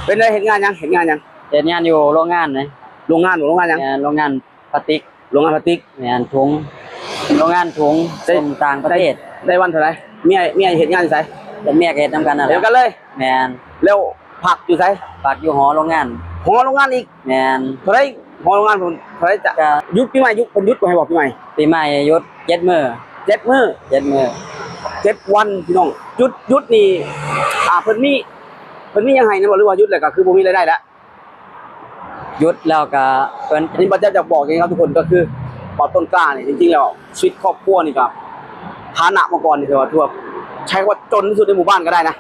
ເປັນໃດ ເຮັດງານຫຍັງ? ເຮັດງານຫຍັງ? ເຮັດງານຢູ່ໂລງງານນະ. ໂລງງານບໍ່? ໂລງງານຫຍັງ? ແມ່ນ ໂລງງານພລາສຕິກ. ແມ່ນ ໂລງງານພລາສຕິກ. ແມ່ນ ຖົງ ໂລງງານຖົງ ແມ່ນ ສົ່ງຕ່າງປະເທດ. ໄດ້ ໄດ້ວັນເທົ່າໃດ? ເມຍ ເມຍເຮັດງານຢູ່ໃສ? ກັບເມຍກໍເຮັດນຳກັນນັ້ນແຫຼະ. ດຽວກັນເລີຍ? ແມ່ນ. ແລ້ວພັກຢູ່ໃສ? ພັກຢູ່ຫໍໂລງງານ. ຫໍໂລງງານອີກ? ແມ່ນ. ເທົ່າໃດ? ຫໍໂລງງານພຸ້ນເທົ່າໃດ? ຈະ ກະ ຢຸດປີໃໝ່ ຢຸດ ເພິ່ນຢຸດບໍ່ໃຫ້ບໍ່ປີໃໝ່? ປີໃໝ່ຢຸດເຈັດມື້. ເຈັດມື້? ເຈັດມື້ ເຈັດວັນພີ່ນ້ອງ. ຢຸດ ຢຸດນີ້ ອ່າ ເພິ່ນມີ ເພິ່ນມີຫຍັງໃຫ້ນະບໍ່ ຫຼືວ່າຢຸດແລ້ວກໍຄືບໍ່ມີລາຍໄດ້ລະ? ຢຸດແລ້ວກະເພິ່ນ ອັນນີ້ບ່າວແຈັບຢາກບອກຢ່າງໜຶ່ງຄັບທຸກຄົນ ກໍຄືບ່າວຕົ້ນກ້ານີ້ ຈິງໆແລ້ວຊີວິດຄອບຄົວນີ້ກໍ ຖານະເມື່ອກ່ອນນີ້ຖືວ່າ ຖືວ່າໃຊ້ຄຳວ່າຈົນທີ່ສຸດໃນໝູ່ບ້ານກໍໄດ້ນະ.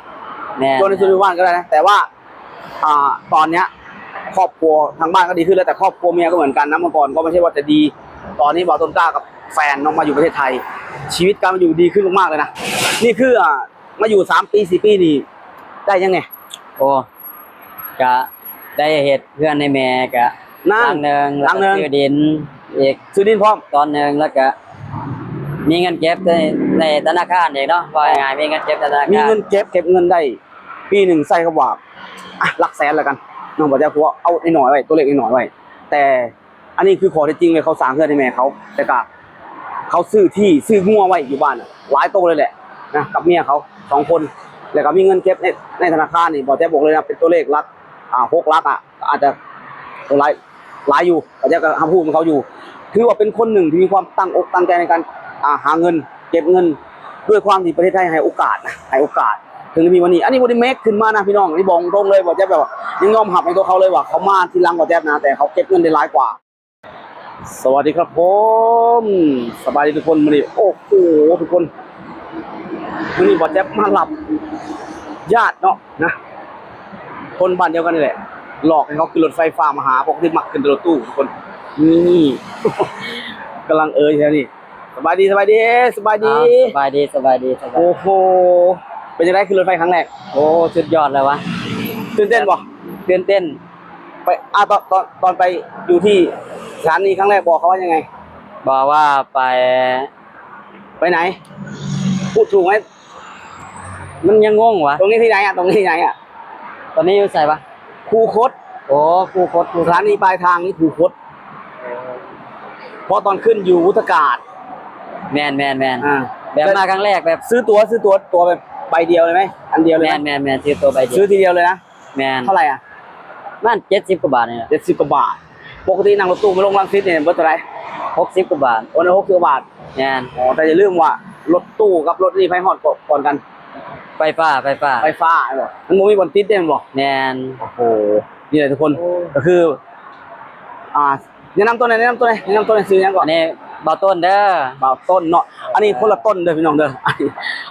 ແມ່ນ. ຈົນທີ່ສຸດໃນໝູ່ບ້ານກໍໄດ້ນະ ແຕ່ວ່າ ອ່າ ຕອນເນີ້ຍຄອບຄົວທາງບ້ານກໍດີຂຶ້ນແລ້ວ ແຕ່ຄອບຄົວເມຍກໍເໝືອນກັນນະ. ເມື່ອກ່ອນກໍບໍ່ໃຊ່ວ່າຈະດີ ຕອນນີ້ບ່າວຕົ້ນກ້າກັບແຟນເນາະ ມາຢູ່ປະເທດໄທ ຊີວິດການເປັນຢູ່ດີຂຶ້ນມາກໆເລີຍນະ. ນີ້ຄື ອ່າ ມາຢູ່ສາມປີ ສີ່ປີນີ້ ໄດ້ຫຍັງແດ່? ໂອ້ ກະໄດ້ເຮັດເຮືອນໃຫ້ແມ່ກະ ນານ ຫຼັງໜຶ່ງ ຫຼັງໜຶ່ງ ແລ້ວກະຊື້ດິນອີກ ຊື້ດິນພ້ອມ ຕອນໜຶ່ງ ແລ້ວກະມີເງິນເກັບໃນ ໃນທະນາຄານອີກເນາະ ເວົ້າງ່າຍໆ ມີເງິນເກັບທະນາຄານ ມີເງິນເກັບ ເກັບເງິນໄດ້ ປີໜຶ່ງໃຊ້ຄຳວ່າ ອ່ະ ຫຼັກແສນແລ້ວກັນເນາະ ບໍ່ຈະ ເພາະວ່າເອົານ້ອຍໆໄວ້ ຕົວເລກນ້ອຍໆໄວ້ ແຕ່ ອັນນີ້ຄືຂໍ້ເທັດຈິງເລີຍ ເຂົາສ້າງເຮືອນໃຫ້ແມ່ເຂົາ ແລ້ວກະເຂົາຊື້ທີ່ຊື້ງົວໄວ້ຢູ່ບ້ານ ຫຼາຍໂຕເລີຍແຫຼະນະ ກັບເມຍເຂົາສອງຄົນ ແລ້ວກະມີເງິນເກັບໃນ ໃນທະນາຄານນີ້ ບ່າວແຈັບບອກເລີຍນະ ເປັນຕົວເລກຫຼັກ ອ່າ ຫົກຫຼັກອະ ອາດຈະຫຼາຍ ຫຼາຍຢູ່ ບ່າວແຈັບກໍຮັບຮູ້ນຳເຂົາຢູ່. ຖືວ່າເປັນຄົນໜຶ່ງທີ່ມີຄວາມຕັ້ງອົກຕັ້ງໃຈໃນການ ອ່າ ຫາເງິນ ເກັບເງິນ ດ້ວຍຄວາມທີ່ປະເທດໄທໃຫ້ໂອກາດນະ ໃຫ້ໂອກາດ ເຖິງໄດ້ມີວັນນີ້. ອັນນີ້ບໍ່ໄດ້ເມກຂຶ້ນມານະພີ່ນ້ອງ ນີ້ບອກຕົງເລີຍ ບ່າວແຈັບແບບວ່າຍັງຍອມຮັບໃນຕົວເຂົາເລີຍວ່າ ເຂົາມາທີຫຼັງບ່າວແຈັບນະ ແຕ່ເຂົາເກັບເງິນໄດ້ຫຼາຍກວ່າ. ສະຫວັດດີຄັບຜົມ ສະບາຍດີທຸກຄົນ. ມື້ນີ້ ໂອ້ໂຫ ທຸກຄົນ ມື້ນີ້ບ່າວແຈັບມາຮັບຍາດເນາະ ນະ ຄົນບ້ານດຽວກັນນີ້ແຫຼະ ຫຼອກໃຫ້ເຂົາຂຶ້ນລົດໄຟຟ້າມາຫາ ປົກກະຕິມັກຂຶ້ນແຕ່ລົດຕູ້ທຸກຄົນ. ນີ້ ກຳລັງເອີຍແຖວນີ້. ສະບາຍດີ ສະບາຍດີ ສະບາຍດີ ອ້າວ ສະບາຍດີ ສະບາຍດີ ສະບາຍ ໂອ້ໂຫ ເປັນຈັ່ງໃດ ຂຶ້ນລົດໄຟຄັ້ງແລກ? ໂອ້ ສຸດຍອດແລ້ວວະ. ຕື່ນເຕັ້ນບໍ່? ຕື່ນເຕັ້ນ. ໄປ ອ່າ ຕອນ ຕອນ ຕອນໄປຢູ່ທີ່ສະຖານີຄັ້ງແລກ ບອກເຂົາວ່າຍັງໄງ? ບອກວ່າໄປ ໄປໄຫນ? ພູດສູງໄຫມ? ມັນຍັງງົງວະ. ຕົງນີ້ທີ່ໄຫນອະ? ຕົງນີ້ທີ່ໄຫນອະ? ຕອນນີ້ຢູ່ໃສວະ? ຄູຄົດ. ໂອ້ ຄູຄົດ ສະຖານີປາຍທາງນີ້ຄູຄົດ. ເພາະຕອນຂຶ້ນຢູ່ວຸດທະກາດ. ແມ່ນໆໆ ອ່າ ແບບມາຄັ້ງແລກແບບ ຊື້ຕົ໋ວ ຊື້ຕົ໋ວ ຕົ໋ວແບບໃບດຽວເລີຍໄໝ? ອັນດຽວເລີຍໄໝ? ແມ່ນໆໆ ຊື້ຕົ໋ວໃບດຽວ ຊື້ທີດຽວເລີຍນະ? ແມ່ນ. ເທົ່າໃດອະ? ປະມານເຈັດສິບກວ່າບາດນີ້ແຫຼະ. ເຈັດສິບກວ່າບາດ. ປົກກະຕິນັ່ງລົດຕູ້ມາລົງລັງສິດນີ້ເບິດເທົ່າໃດ? ຫົກສິບກວ່າບາດ. ໂອ້ ນັ້ນຫົກສິບກວ່າບາດ. ແມ່ນ. ອໍ ແຕ່ຢ່າລືມວ່າລົດຕູ້ກັບລົດນີ້ໃຜຮອດກ່ອນກັນ? ໄຟຟ້າ ໄຟຟ້າ ໄຟຟ້າ. ມັນບໍ່ມີບ່ອນຕິດເດ້ແມ່ນບໍ່? ແມ່ນ. ໂອ້ໂຫ ນີ້ແຫຼະທຸກຄົນ ໂອ້ ກໍຄື ອ່າ ແນະນຳຕົວແດ່ ແນະນຳຕົວແດ່ ແນະນຳຕົວແດ່. ຊື່ຫຍັງເກາະ? ອັນນີ້ບ່າວຕົ້ນເດີ. ບ່າວຕົ້ນເນາະ. ອັນນີ້ຄົນລະຕົ້ນເດີພີ່ນ້ອງເດີ.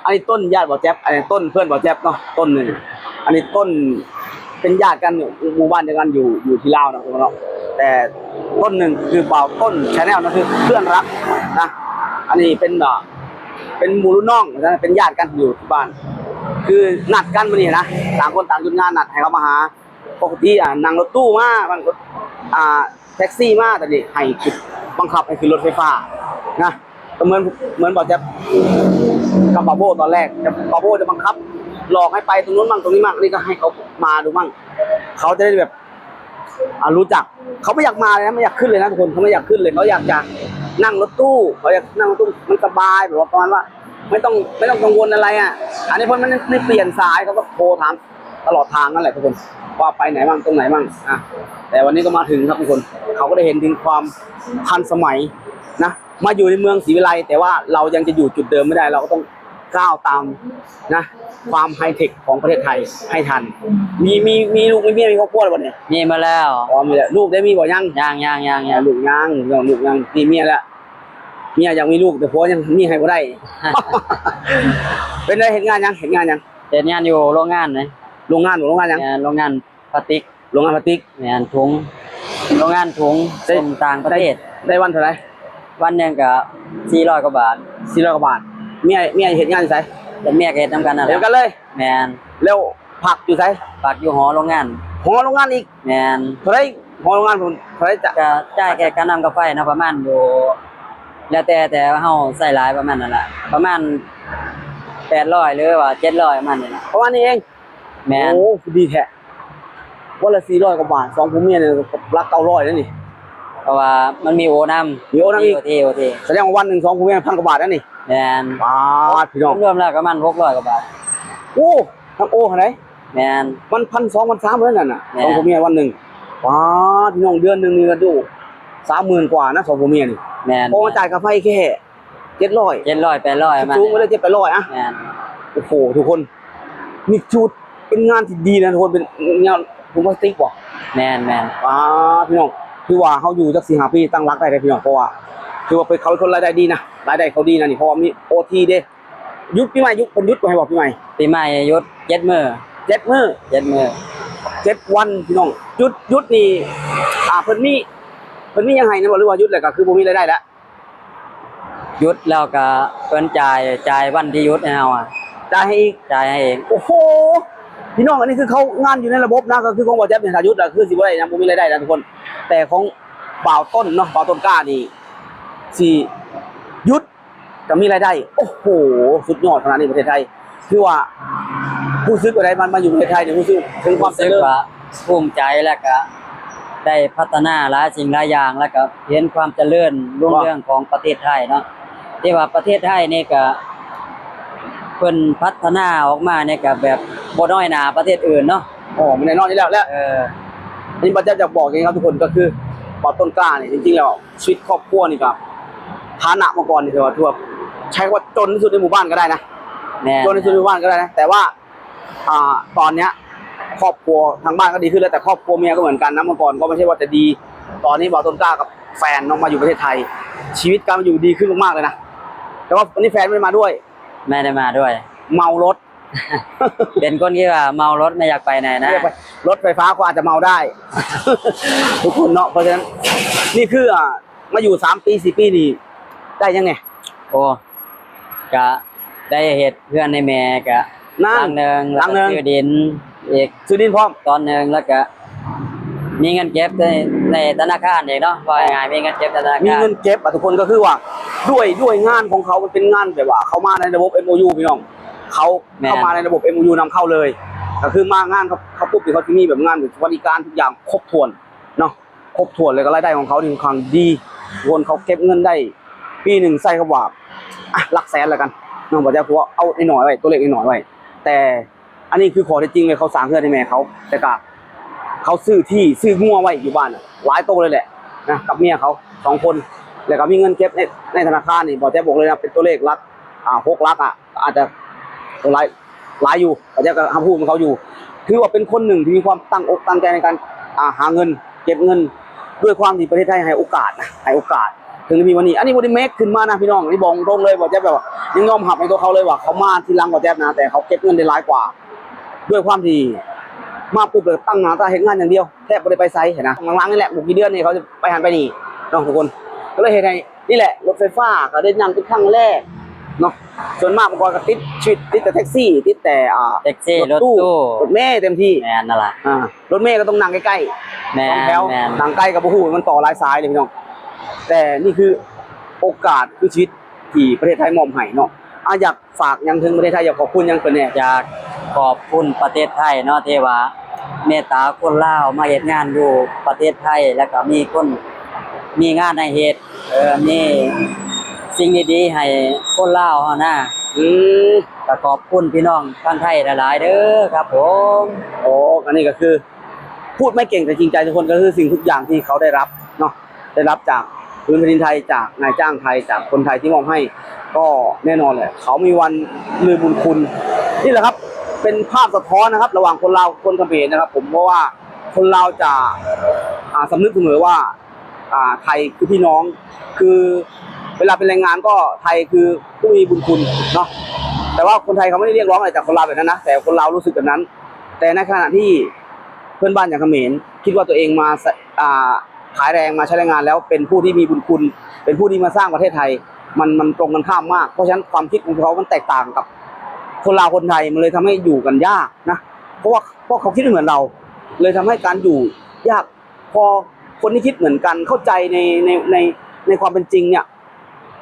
ອັນນີ້ຕົ້ນຍາດບ່າວແຈັບ ອັນນີ້ຕົ້ນເພື່ອນບ່າວແຈັບເນາະ ຕົ້ນໜຶ່ງ. ອັນນີ້ຕົ້ນເປັນຍາດກັນ ໝູ່ບ້ານດຽວກັນ ຢູ່ ຢູ່ທີ່ລາວເນາະ ເນາະ. ແຕ່ຕົ້ນໜຶ່ງຄືບ່າວຕົ້ນ Channel ນະ ຄືເພື່ອນລັກນະ. ອັນນີ້ເປັນ ເປັນໝູ່ລຸ້ນນ້ອງນະ ເປັນຍາດກັນ ຢູ່ທີ່ບ້ານ ຄືນັດກັນມື້ນີ້ນະ ຕ່າງຄົນຕ່າງຢຸດງານ ນັດໃຫ້ເຂົາມາຫາ. ປົກກະຕິ ອ່າ ນັ່ງລົດຕູ້ມາ ບາງຄົນ ອ່າ ແທັກຊີມາ ຕອນນີ້ໃຫ້ຂຶ້ນ ບັງຄັບໃຫ້ຂຶ້ນລົດໄຟຟ້ານະ. ກໍເໝືອນ ເໝືອນບ່າວແຈັບກັບບ່າວໂບ້ຕອນແລກ ແຕ່ບ່າວໂບ້ຈະບັງຄັບ ຫຼອກໃຫ້ໄປຕົງນັ້ນໝັ້ງ ຕົງນີ້ໝັ້ງ ອັນນີ້ກໍໃຫ້ເຂົາມາດູໝັ້ງ ເຂົາຈະໄດ້ແບບ ອ່າ ຮູ້ຈັກ. ເຂົາບໍ່ຢາກມາເລີຍນະ ບໍ່ຢາກຂຶ້ນເລີຍນະທຸກຄົນ ເຂົາບໍ່ຢາກຂຶ້ນເລີຍ ເຂົາຢາກຈະນັ່ງລົດຕູ້ ເຂົາຢາກນັ່ງລົດຕູ້ ມັນສະບາຍ ແບບວ່າປະມານວ່າ ໄມ່ຕ້ອງ ໄມ່ຕ້ອງກັງວົນອະໄລອະ. ອັນນີ້ເພິ່ນ ມັນໄດ້ປ່ຽນສາຍ ເຂົາກໍໂທຖາມ ຕະຫຼອດທາງນັ້ນແຫຼະທຸກຄົນ ວ່າໄປໄຫນໝັ້ງ ຕົງໄຫນໝັ້ງນະ. ແຕ່ວັນນີ້ກໍມາເຖິງຄັບທຸກຄົນ ເຂົາກໍໄດ້ເຫັນເຖິງຄວາມທັນສະໄໝນະ. ມາຢູ່ໃນເມືອງສີວິໄລ ແຕ່ວ່າເຮົາຍັງຈະຢູ່ຈຸດເດີມໄມ່ໄດ້ ເຮົາກໍຕ້ອງກ້າວຕາມນະ ຄວາມໄຮເທັກຂອງປະເທດໄທໃຫ້ທັນ. ມີ ມີ ມີລູກມີເມຍ ມີຄອບຄົວແລ້ວບໍ່ນີ້? ມີໝົດແລ້ວ. ອໍ ມີແລ້ວ. ລູກໄດ້ມີບໍ່? ຍັງ ຍັງໆໆໆ. ລູກຍັງ ລູກຍັງ ມີເມຍແລ້ວ. ເມຍຢາກມີລູກ ແຕ່ຜົວຍັງມີໃຫ້ບໍ່ໄດ້. ເປັນໃດ ເຮັດງານຫຍັງ? ເຮັດງານຫຍັງ? ເຮັດງານຢູ່ໂລງງານນະ. ໂລງງານບໍ່? ໂລງງານຫຍັງ? ແມ່ນ ໂລງງານພລາສຕິກ. ໂລງງານພລາສຕິກ. ແມ່ນ ຖົງ ໂລງງານຖົງ ໄດ້ ສົ່ງຕ່າງປະເທດ. ໄດ້ ໄດ້ວັນເທົ່າໃດ? ວັນໜຶ່ງກໍສີ່ຮ້ອຍກວ່າບາດ. ສີ່ຮ້ອຍກວ່າບາດ. ເມຍ ເມຍເຮັດງານຢູ່ໃສ? ກັບເມຍກໍເຮັດນຳກັນນັ້ນແຫຼະ. ດຽວກັນເລີຍ? ແມ່ນ. ແລ້ວພັກຢູ່ໃສ? ພັກຢູ່ຫໍໂລງງານ. ຫໍໂລງງານອີກ? ແມ່ນ. ເທົ່າໃດ? ຫໍໂລງງານເທົ່າໃດ? ຈະ ກໍຈ່າຍແຄ່ຄ່ານ້ຳຄ່າໄຟເນາະ ປະມານຢູ່ ແລ້ວແຕ່ ແຕ່ວ່າເຮົາໃຊ້ຫຼາຍປະມານນັ້ນລະ ປະມານແປດຮ້ອຍ ຫຼືວ່າເຈັດຮ້ອຍ ປະມານນີ້ລະ. ປະມານນີ້ເອງ? ແມ່ນ. ໂອ້ ຄືດີແທ້. ວັນລະສີ່ຮ້ອຍກວ່າບາດ ສອງຜົວເມຍນີ້ ຫຼັກເກົ້າຮ້ອຍແລ້ວນີ້ ເພາະວ່າມັນມີໂອນຳ ມີໂອນຳອີກ ໂອທີ ໂອທີ ສະແດງວ່າວັນໜຶ່ງ ສອງຜົວເມຍ ພັນກວ່າບາດແລ້ວນີ້. ແມ່ນ. ປາດ ພີ່ນ້ອງ ລວມໆແລ້ວປະມານຫົກຮ້ອຍກວ່າບາດ. ໂອ້ ທັງໂອຫັ້ນໃດ໋. ແມ່ນ. ມັນພັນສອງ ພັນສາມເທົ່ານັ້ນນະ ແມ່ນ ສອງຜົວເມຍວັນໜຶ່ງ. ປາດ ພີ່ນ້ອງ ເດືອນໜຶ່ງນີ້ກະດູ ສາມໝື່ນກວ່ານະ ສອງຜົວເມຍນີ້. ແມ່ນ. ພໍຈ່າຍຄ່າໄຟແຄ່ ເຈັດຮ້ອຍ ເຈັດຮ້ອຍ ແປດຮ້ອຍ ປະມານນີ້ ສູງໄປເລີຍ ເຈັດແປດຮ້ອຍອະ. ແມ່ນ. ໂອ້ໂຫ ທຸກຄົນ ນີ້ຄືເປັນງານທີ່ດີນະທຸກຄົນ ເປັນງານຖົງພລາສຕິກບໍ? ແມ່ນໆ. ປາດ ພີ່ນ້ອງ ຄືວ່າເຮົາຢູ່ຈັກສີ່ຫ້າປີ ຕັ້ງຫຼັກໄດ້ເດ້ພີ່ນ້ອງ ເພາະວ່າ ຄືວ່າເປັນ ເຂົາເປັນຄົນລາຍໄດ້ດີນະ ລາຍໄດ້ເຂົາດີນະນີ້ ເພາະວ່າມີໂອທີເດ້. ຢຸດປີໃໝ່ ຢຸດ ເພິ່ນຢຸດບໍ່ໃຫ້ບໍ່ ປີໃໝ່? ປີໃໝ່ຢຸດເຈັດມື້ ເຈັດມື້ ເຈັດມື້ ເຈັດວັນ ພີ່ນ້ອງ. ຢຸດ ຢຸດນີ້ ອ່າ ເພິ່ນມີ ເພິ່ນມີຫຍັງໃຫ້ນຳບໍ່ ຫຼືວ່າຢຸດແລ້ວກະຄືບໍ່ມີລາຍໄດ້ລະ? ຢຸດແລ້ວກະເພິ່ນຈ່າຍ ຈ່າຍວັນທີ່ຢຸດໃຫ້ເຮົາອະ ຈ່າຍໃຫ້ອີກ ຈ່າຍໃຫ້ອີກ. ໂອ້ໂຫ ພີ່ນ້ອງ ອັນນີ້ຄືເຂົາງານຢູ່ໃນລະບົບນະ ກະຄືຂອງບ່າວແຈັບນີ້ ຖ້າຢຸດລະຄືຊິບໍ່ໄດ້ຫຍັງ ບໍ່ມີລາຍໄດ້ນະທຸກຄົນ. ແຕ່ຂອງບ່າວຕົ້ນເນາະ ບ່າວຕົ້ນກ້ານີ້ ຊິຢຸດ ກະມີລາຍໄດ້. ໂອ້ໂຫ ສຸດຍອດຂະໜາດນີ້ປະເທດໄທ. ຄືວ່າ ຮູ້ສຶກວ່າໃດ ມາ ມາຢູ່ປະເທດໄທນີ້ ຮູ້ສຶກເຖິງຄວາມຈະເລີນ ຮູ້ສຶກວ່າພູມໃຈ ແລ້ວກະໄດ້ພັດທະນາຫຼາຍສິ່ງຫຼາຍຢ່າງ ແລ້ວກະເຫັນຄວາມຈະເລີນຮຸ່ງເຮືອງຂອງປະເທດໄທເນາະ. ແຕ່ວ່າປະເທດໄທນີ້ກະ ເພິ່ນພັດທະນາອອກມານີ້ກະແບບບໍ່ນ້ອຍໜ້າປະເທດອື່ນເນາະ. ໂອ້ ມັນແນ່ນອນຢູ່ແລ້ວແຫຼະ. ເອີ ອັນນີ້ບ່າວແຈັບຢາກບອກຢ່າງໜຶ່ງຄັບທຸກຄົນ ກະຄືບ່າວຕົ້ນກ້ານີ້ ຈິງໆແລ້ວ ຊີວິດຄອບຄົວນີ້ກະ ຖານະເມື່ອກ່ອນນີ້ຖືວ່າ ຖືວ່າໃຊ້ຄຳວ່າຈົນທີ່ສຸດໃນໝູ່ບ້ານກະໄດ້ນະ. ແມ່ນ. ຈົນທີ່ສຸດໃນໝູ່ບ້ານກະໄດ້ນະ ແຕ່ວ່າ ອ່າ ຕອນເນີ້ຍຄອບຄົວທາງບ້ານກະດີຂຶ້ນແລ້ວ ແຕ່ຄອບຄົວເມຍກະເໝືອນກັນນະ ເມື່ອກ່ອນກະບໍ່ໃຊ່ວ່າຈະດີ. ຕອນນີ້ບ່າວຕົ້ນກ້າກັບແຟນເນາະ ມາຢູ່ປະເທດໄທ ຊີວິດການເປັນຢູ່ດີຂຶ້ນມາກໆເລີຍນະ. ແຕ່ວ່າວັນນີ້ແຟນບໍ່ໄດ້ມາດ້ວຍ. ແມ່ນ ບໍ່ໄດ້ມາດ້ວຍ ເມົາລົດ. ເປັນຄົນທີ່ວ່າເມົາລົດ ບໍ່ຢາກໄປໃນນະ ລົດໄຟຟ້າກະອາດຈະເມົາໄດ້ ທຸກຄົນເນາະ. ເພາະສະນັ້ນ ນີ້ຄື ອ່າ ມາຢູ່ສາມປີ ສີ່ປີນີ້ ໄດ້ຫຍັງແດ່? ໂອ້ ກະໄດ້ເຮັດເຮືອນໃຫ້ແມ່ກະ ນາງ ຫຼັງໜຶ່ງ ຫຼັງໜຶ່ງ ແລ້ວກະຊື້ດິນອີກ ຊື້ດິນພ້ອມ ຕອນໜຶ່ງ ແລ້ວກະມີເງິນເກັບໃນ ໃນທະນາຄານອີກເນາະ. ເວົ້າງ່າຍໆ ມີເງິນເກັບທະນາຄານ ມີເງິນເກັບ ອ່າ ທຸກຄົນ ກະຄືວ່າ ດ້ວຍ ດ້ວຍງານຂອງເຂົາ ມັນເປັນງານແບບວ່າ ເຂົາມາໃນລະບົບເອັມໂອຢູ ພີ່ນ້ອງ ເຂົາ ແມ່ນ ເຂົ້າມາໃນລະບົບເອັມໂອຢູນຳເຂົ້າເລີຍ. ກະຄືມາງານເຂົາ ເຂົາປຸບນີ້ ເຂົາຊິມີແບບງານສະຫວັດດີການທຸກຢ່າງຄົບຖ້ວນເນາະ ຄົບຖ້ວນ ແລ້ວກະລາຍໄດ້ຂອງເຂົານີ້ຂ້ອນຂ້າງດີ. ຄົນເຂົາເກັບເງິນໄດ້ປີໜຶ່ງ ໃຊ້ຄຳວ່າ ອ່ະ ຫຼັກແສນລະກັນເນາະ ບໍ່ຈະ ເອົາໜ້ອຍໆໄວ້ ຕົວເລກໜ້ອຍໆໄວ້. ແຕ່ອັນນີ້ຄືຂໍ້ເທັດຈິງເລີຍ ເຂົາສ້າງເຮືອນໃຫ້ແມ່ເຂົາ ແລ້ວກະເຂົາຊື້ທີ່ ຊື້ງົວໄວ້ຢູ່ບ້ານ ຫຼາຍໂຕເລີຍແຫຼະນະ ກັບເມຍເຂົາສອງຄົນ. ແລ້ວກະມີເງິນເກັບໃນ ໃນທະນາຄານນີ້ ບໍ່ແຈບອກເລີຍນະ ເປັນຕົວເລກຫຼັກ ອ່າ ຫົກຫຼັກອະ ອາດຈະຫຼາຍ ຫຼາຍຢູ່ ເຂົາເຈົ້າກະຮັບຮູ້ນຳເຂົາຢູ່. ຖືວ່າເປັນຄົນໜຶ່ງທີ່ມີຄວາມຕັ້ງອົກຕັ້ງໃຈໃນການ ອ່າ ຫາເງິນ ເກັບເງິນ ດ້ວຍຄວາມທີ່ປະເທດໄທໃຫ້ໂອກາດນະ ໃຫ້ໂອກາດ ເຖິງໄດ້ມີວັນນີ້. ອັນນີ້ບໍ່ໄດ້ເມກຂຶ້ນມານະພີ່ນ້ອງ ນີ້ບອກຕົງເລີຍ ບ່າວແຈບແບບວ່າ ຍັງຍອມຮັບໃນຕົວເຂົາເລີຍວ່າ ເຂົາມາທີຫຼັງບ່າວແຈບນະ ແຕ່ເຂົາເກັບເງິນໄດ້ຫຼາຍກວ່າ ດ້ວຍຄວາມທີ່ມາປຸບແລ້ວຕັ້ງໜ້າຕາເຮັດງານຢ່າງດຽວ ແທບບໍ່ໄດ້ໄປໃສຫັ້ນນະ. ຫຼັງໆນີ້ແຫຼະ ບໍ່ກີ່ເດືອນນີ້ ເຂົາຈະໄປຫັ້ນໄປນີ້ເນາະທຸກຄົນ ກະເລີຍເຮັດໃຫ້ ນີ້ແຫຼະ ລົດໄຟຟ້າກະໄດ້ນັ່ງເປັນຄັ້ງແລກເນາະ. ສ່ວນມາກເມື່ອກ່ອນກະຕິດຊີວິດ ຕິດແຕ່ແທັກຊີ ຕິດແຕ່ ອ່າ ແທັກຊີ ລົດຕູ້ ລົດຕູ້ ລົດເມເຕັມທີ່. ແມ່ນນັ້ນລະ ອ່າ ລົດເມກະຕ້ອງນັ່ງໃກ້ໆ ແມ່ນ ສອງແຖວ ແມ່ນ ນັ່ງໄກກະບໍ່ຮູ້ ມັນຕໍ່ຫຼາຍສາຍເລີຍພີ່ນ້ອງ. ແຕ່ນີ້ຄືໂອກາດ ຄືຊີວິດທີ່ປະເທດໄທມອບໃຫ້ເນາະ. ອ່າ ຢາກ ຝາກຫຍັງເຖິງປະເທດໄທ ຢາກຂອບຄຸນຫຍັງເພິ່ນແດ່? ຢາກຂອບຄຸນປະເທດໄທເນາະ ທີ່ວ່າເມດຕາຄົນລາວມາເຮັດງານຢູ່ປະເທດໄທ ແລ້ວກະມີຄົນ ມີງານໃຫ້ເຮັດ ເອີ ມີສິ່ງດີໆໃຫ້ຄົນລາວເຮົານະ. ອືມ ກະຂອບຄຸນພີ່ນ້ອງທາງໄທຫຼາຍໆເດີຄັບຜົມ. ໂອ້ ອັນນີ້ກະຄື ພູດໄມ່ເກັ່ງແຕ່ຈິງໃຈທຸກຄົນ ກະຄືສິ່ງທຸກຢ່າງທີ່ເຂົາໄດ້ຮັບເນາະ ໄດ້ຮັບຈາກພື້ນແຜ່ນດິນໄທ ຈາກນາຍຈ້າງໄທ ຈາກຄົນໄທທີ່ມອບໃຫ້ ກໍແນ່ນອນແຫຼະ ເຂົາມີວັນລືມບຸນຄຸນ. ນີ້ແຫຼະຄັບ ເປັນພາບສະທ້ອນນະຄັບ ລະຫວ່າງຄົນລາວກັບຄົນຂະເໝນນະຄັບຜົມ ເພາະວ່າຄົນລາວຈະ ອ່າ ສຳນຶກສະເໝີວ່າ ອ່າ ໄທຄືພີ່ນ້ອງ ຄືເວລາເປັນແຮງງານກໍໄທຄືຜູ້ມີບຸນຄຸນເນາະ. ແຕ່ວ່າຄົນໄທເຂົາບໍ່ໄດ້ຮຽກຮ້ອງອະໄລຈາກຄົນລາວແບບນັ້ນນະ ແຕ່ຄົນລາວຮູ້ສຶກແບບນັ້ນ. ແຕ່ໃນຂະນະທີ່ເພື່ອນບ້ານຢ່າງຂະເໝນຄິດວ່າຕົວເອງມາ ອ່າ ຂາຍແຮງ ມາໃຊ້ແຮງງານແລ້ວເປັນຜູ້ທີ່ມີບຸນຄຸນ ເປັນຜູ້ທີ່ມາສ້າງປະເທດໄທ ມັນ ມັນຕົງກັນຂ້າມມາກ. ເພາະສະນັ້ນຄວາມຄິດຂອງເຂົາມັນແຕກຕ່າງກັບຄົນລາວຄົນໄທ ມັນເລີຍທຳໃຫ້ຢູ່ກັນຍາກນະ ເພາະວ່າ ເພາະເຂົາຄິດບໍ່ເໝືອນເຮົາ ເລີຍທຳໃຫ້ການຢູ່ຍາກ. ພໍຄົນທີ່ຄິດເໝືອນກັນ ເຂົ້າໃຈໃນ ໃນ ໃນ ໃນຄວາມເປັນຈິງເນີ້ຍ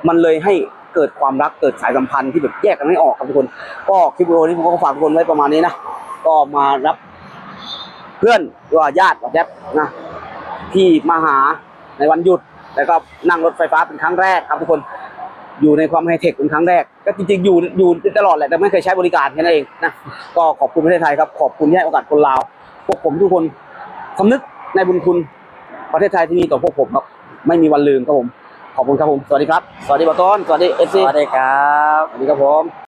ມັນເລີຍໃຫ້ເກີດຄວາມຮັກ ເກີດສາຍສຳພັນທີ່ແບບແຍກກັນໄມ່ອອກຄັບທຸກຄົນ. ກໍຄລິບວິດີໂອນີ້ ຜົມກໍຝາກທຸກຄົນໄວ້ປະມານນີ້ນະ ກໍມາຮັບ เพื่อน หรือว่าญาติ WhatsApp นะ ที่มาหาในวันหยุด แล้วก็นั่งรถไฟฟ้าเป็นครั้งแรกครับทุกคน อยู่ในความไฮเทคเป็นครั้งแรก ก็จริงๆ อยู่ อยู่ตลอดแหละ แต่ไม่เคยใช้บริการแค่นั้นเองนะ ก็ขอบคุณประเทศไทยครับ ขอบคุณที่ให้โอกาสคนลาว พวกผมทุกคนสำนึกในบุญคุณประเทศไทยที่มีต่อพวกผมครับ ไม่มีวันลืมครับผม ขอบคุณครับผม สวัสดีครับ สวัสดีบ่าวต้น สวัสดี เอฟซี สวัสดีครับ สวัสดีครับผม